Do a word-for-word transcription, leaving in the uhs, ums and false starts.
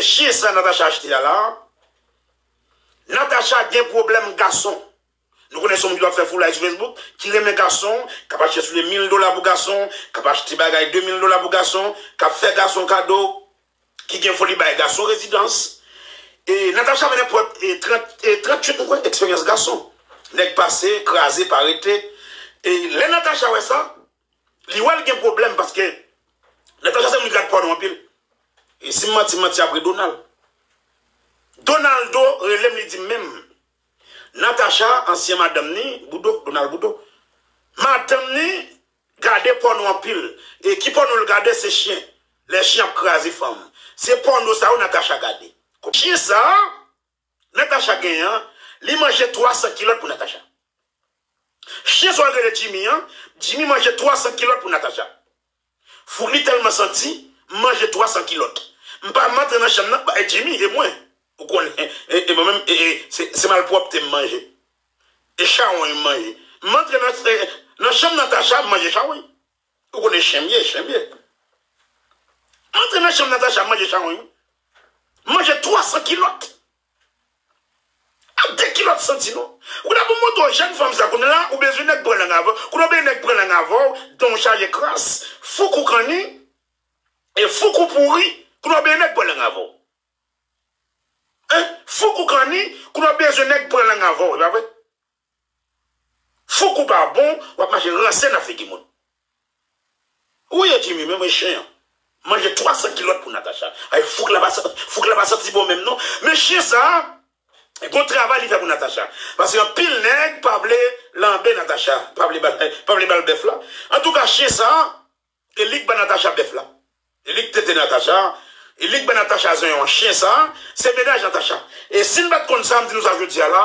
Chen sa Natacha achte a la. Natacha gen pwoblèm gason. Nou konnen se yon moun ki ap fè foulay sou Facebook, ki renmen gason, k ap achte sou li mil dola pou gason, k ap achte bagay de mil dola pou gason, k ap fè gason kado, ki gen foli bay gason rezidans. E Natacha mennen pwòp e trant, e tranntuit, mwen kwè, eksperyans gason. Nèg pase, kraze, pa rete. E lè Natacha wè sa, li wè l gen pwoblèm paske Natacha se moun ki gad pòno anpil. E si m manti, m manti apre Donald. Donaldo rele m, li di m menm. Natacha, ansyen madanm ni, Boudo, Donald Boudo. Madanm ni gade pòno anpil. E ki pòno l gade, se chen. Lè chen ap kraze fanm. Se pòno sa yo Natacha gade. Chen sa, Natacha genyen an, li manje twa san kilòt pou Natacha. Chen sa w al rele Jimmy an, Jimmy manje twa san kilòt pou Natacha. Fouk li tèlman santi, m manje twa san kilòt. M pa m antre nan chanm nan, ba, e Jimmy, e mwen. Ou konnen, e, e mwen menm, e, e, se, se malpwòpte m manje. E chawony m manje. M antre nan, e, nan chanm Natacha, m manje chawony. Ou konnen chen m ye, chen m ye. M antre nan chanm Natacha, m manje chawony. M manje twa san kilòt. Ak de kilòt santi non. Ou la pou montre w jèn fanm sa, kounye la, ou bezwen nèg pran lang avè w. Kounye w bezwen nèg pran lang avè w, dan w chaje kras, fouk ou kanni, e fouk ou pouri, kounye w bezwen nèg pran lang avè w. Hein? Fouk ou kanni, kounye w bezwen nèg pran lang avè w, e pa vre? Fouk ou pa bon, w ap mache ranse nan figi moun. Ou ye Jimmy, men mwen chen an. Manje twa san kilòt pou Natacha. Ay, fouk la pa sa-, fouk la pa santi bon menm non. Men chen sa, gon travay li fè pou Natacha. Paske anpil nèg pa vle lanbe Natacha, pa vle ba-, pa vle ba l bèf la. Antouka, chen sa, e li k ba Natacha bèf la. E li k tete Natacha, e li k ba Natacha zonyon an. Chen sa, se mennaj Natacha. E si n pa t konn sa, m di nou sa jodi a la,